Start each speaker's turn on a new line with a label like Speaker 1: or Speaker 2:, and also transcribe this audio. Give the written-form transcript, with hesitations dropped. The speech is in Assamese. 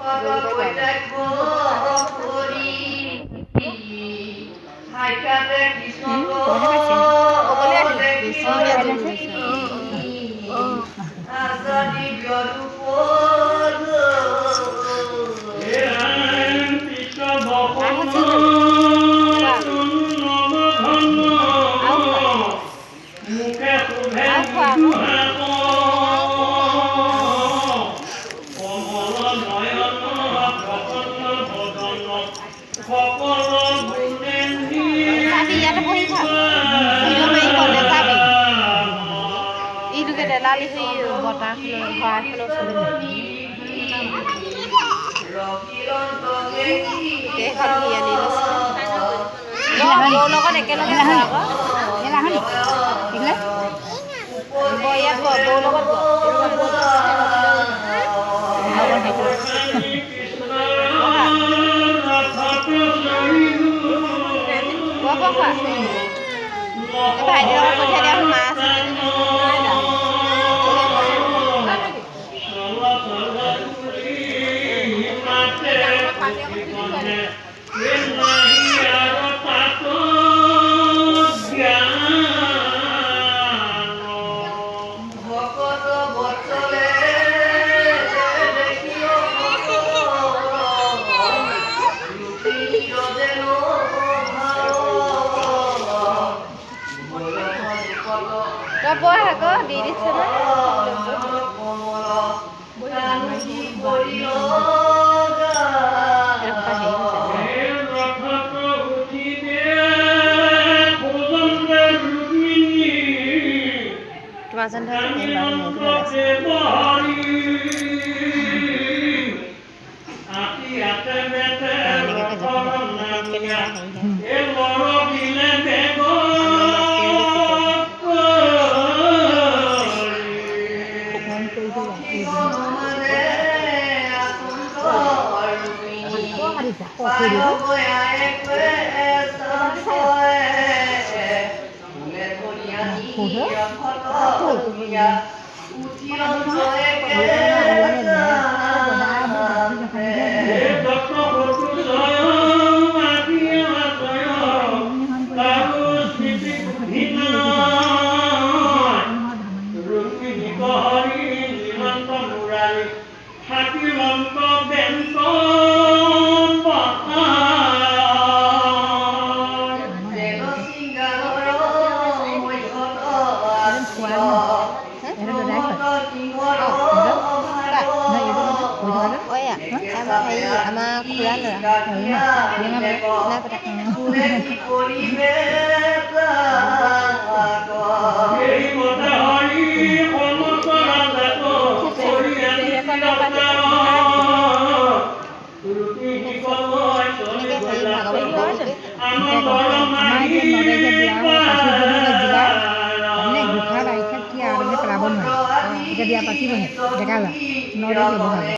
Speaker 1: জৰিব ইয়াতে বহি থাক, ভিডিঅ' মাৰিব নাযাবি। ইটোকে দেলালি সেই বতাহখনৰ শৰাইখনৰ ওচৰলৈ গোটেইখন সি আনি লৈছে। বৌৰ লগত একেলগে বহ আকৌ। বহ, ইয়াত বহ, বৌৰ লগত বহ। বহা, বহ, বহ, খোৱা। এই ভাইটিৰ লগত পঠিয়াই দিয়াচোন, মা আছে। তই বহ আকৌ, দি দিছে ন। তোমাৰ যেন ধৰা মূৰটো পেলাইছে। এনেকৈ হেৰি আমাৰ খুৰা ল'ৰা নাই পতা।
Speaker 2: পেলাব নোৱাৰে, এতিয়া বিয়া পাতিবহে ডেকা ল'ৰা 9 তাৰিখে বহাব।